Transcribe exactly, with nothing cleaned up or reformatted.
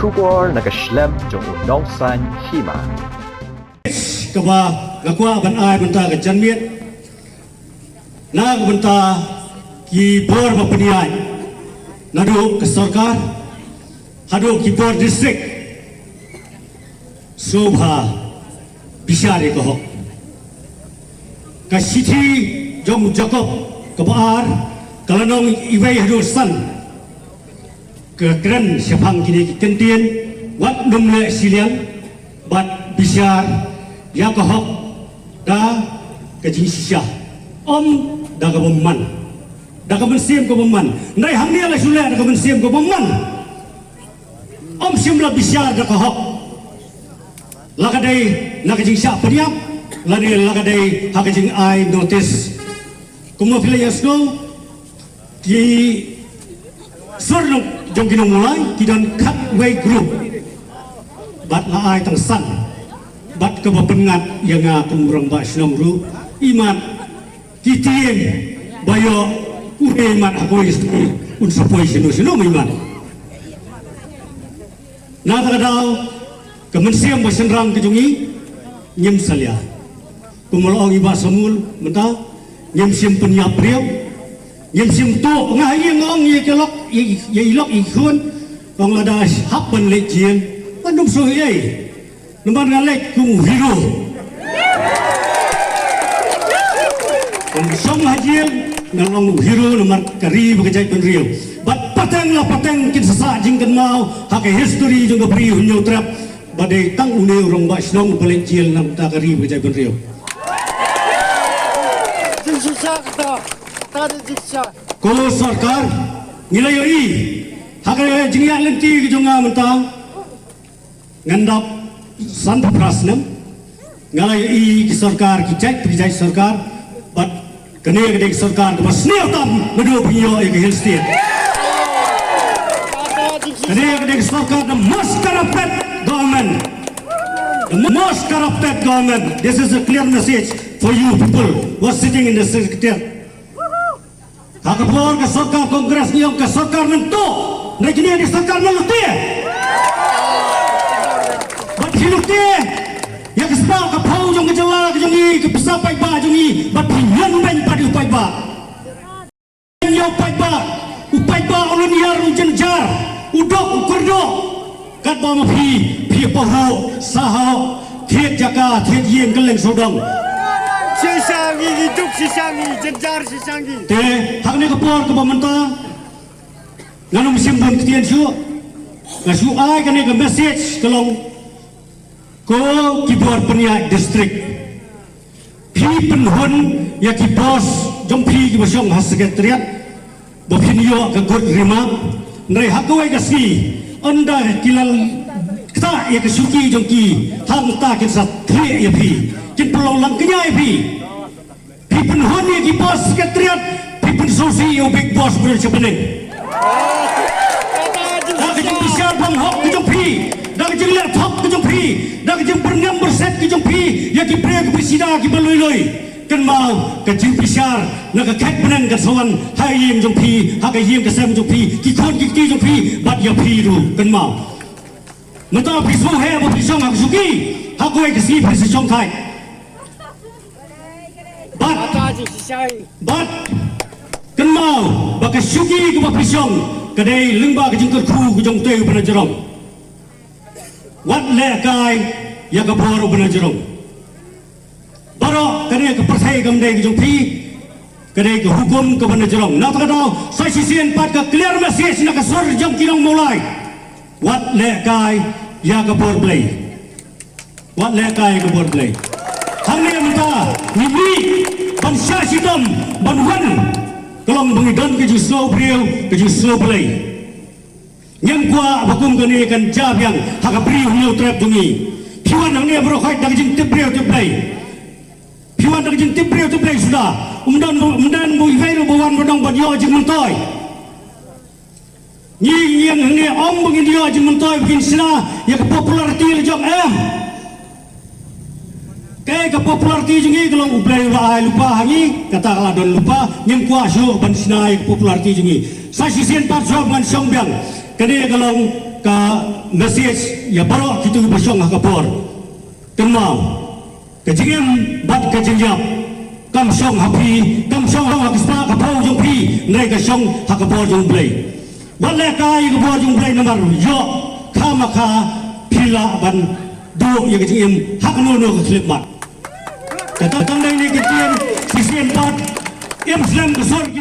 Khubor na ka shlem jong u nongsan hima. Kaba nga kwah ban ai bynta ka janmiet na ka bynta ki bor ba pynïaid, naduh ka sorkar haduh ki bor district, sngewbha bishar ïa ka hok. Ka shithi jong u Jakob kaba ar, ka lynnong iwei haduh san, ka kren shaphang kine ki kyntien: wat nym leh shiliang bad bishar ïa ka hok da ka jingshisha, ym da ka bymman, da ka mynsiem ka bymman. Hynrei hangne la shu leh da ka mynsiem ka bymman. Ym shym la bishar da ka hok, la ka dei na ka jingshah pynïap lane la ka dei ha ka jingai notice. Kumba phi la ïohsngew, ki sur jong ki nong Mawlai ki don khatwei group, bad la ai tang san. Bad kaba pynngat ïa nga kum u rangbah shnong ruh, imat ki tieng ba ïoh u hei mat ha kawei ka sngi un sa poi shano shano, imat. Na kata ka daw, ka mynsiem ba shynrang ka jong ngi ngim salia. Kumba la ong i Bah Samul mynta, ngim shym pynïap briew, ngim shym tuh. Nga ha ïing nga ong ïa ki lok, ïa, ïa i lok i khun, ong lada hap ban leit jel, ban dum shuh ei. Namar nga leit kum u hero. Kum shong ha jel nga long u hero namar ka ri bad ka jaitbynriew. Bad pateng la pateng kin sa sah jingkynmaw ha ka history jong ka Bri u Hynñiewtrep ba dei tang une u rangbah shnong uba leit jel na ka bynta ka ri bad ka jaitbynriew. Jingshisha kata, kata dei jingshisha. Ko sorkar, ngi la ïohi ha ka jingïaid lynti ka jong nga mynta. Ngan dap san phra snem nga la ïohi ki sorkar, ki jait ki jait sorkar, bad kane ka dei ka sorkar kaba sniew tam naduh ba ngi ïoh ïa ka Hill State. Kane ka dei ka sorkar, the most corrupted government. The most corrupted government. This is a clear message for you people who are sitting in the secretariat. Ha ka por ka sorkar Congress ngi ong ka sorkar nangtuh, hynrei kine ki sorkar nangluti. Bad phi luti ïa ka spah ka phew jong ka jylla ka jong ngi, ka pisa paidbah jong ngi, bad phi ñion beiñ pat ïa u paidbah. Ïa u paidbah, u paidbah u lynñiar u jynjar, u duk u kyrduh. Katba ma phi, phi pahuh, sahuh, thied jaka, thied ïing kylleng sawdong. Shisha ngi, ngi duk shisha ngi, jynjar shisha ngi. Te, ha kane ka por kaba mynta, ngan ym shim bun ktien shuh. Nga shu ai kane ka message ka long, ko ki bor pynïaid district. Phi pynhun ïa ki boss jong phi kiba shong ha secretariat ba phin ïoh ka good remark. Hynrei ha kawei ka sngi, ynda ki la ktah ïa ka shuki jong ki, hangta kin sa thiah ïa phi, kin pynlong lang kñia ïa phi. Phi pynhun ïa ki boss secretariat, phi pynsngewsih ïa u big boss ba don sha bneng. Da ka jingbishar bym hok ka jong phi, da ka jingleh thok ka jong phi, da ka jingbyrngem byrset ka jong phi ïa ki briew kiba shida kiba lui lui. Kynmaw, ka jingbishar na ka khet bneng kan sa wan ha ïing jong phi, ha ka ïing ka sem jong phi, ki khun ki kti jong phi, bad ïa phi ruh, kynmaw. Mynta phi sngewheh ba phi shong ha ka shuki, ha kawei ka sngi phin sa shongthait. Bad, bad kynmaw ba ka shuki kaba phi shong ka dei lyngba ka jingkyrkhu ka jong utei u ba na jrong. Wat lehkai ïa ka bor u ba na jrong. Baroh kane ka pyrthei kam dei ka jong phi, ka dei ka hukum ka ba na jrong. Na kata ka daw, sa shisien pat ka clear message na ka sur jong ki nong Mawlai. Wat lehkai ïa ka bor Blei. Wat lehkai ïa ka bor Blei. Hangne mynta ngi mih ban shah shitom ban wan, ka long ba ngi don ka jingsngew briew, ka jingsngew Blei. Ngim kwah ba kum kane kan jia biang ha ka Bri u Hynñiewtrep jong ngi. Phi wan hangne baroh khoit da ka jingtip briew tip Blei. Phi wan da ka jingtip briew tip Blei suda. Ym don, ym don ba iwei ruh ba wan ba dang ban ïoh jingmyntoi. Ngi, ngi ïeng hangne ym ba ngin ïoh jingmyntoi ba ngin shna ïa ka popularity la jong, em. Kaei ka popularity jong ngi? Ka long U Blei u la ai lypa ha ngi, kata ka la don lypa, ngim kwah shuh ban shna ïa ka popularity jong ngi. Sa shisien pat shuwa ba ngan shong biang, kane ka long ka message ïa baroh kito ba shong ha ka por. Kynmaw, ka jingim bad ka jingïap kam shong ha phi, kam shong ha ka spah ka phew jong phi, hynrei ka shong ha ka bor jong U Blei. Wat leh kai ïa ka bor jong U Blei namar ïoh khamkha phi lah ban duh ïa ka jingim ha kano kano ka khyllipmat. Ka tang dei ne ka ktien shisien pat, im slem ka sur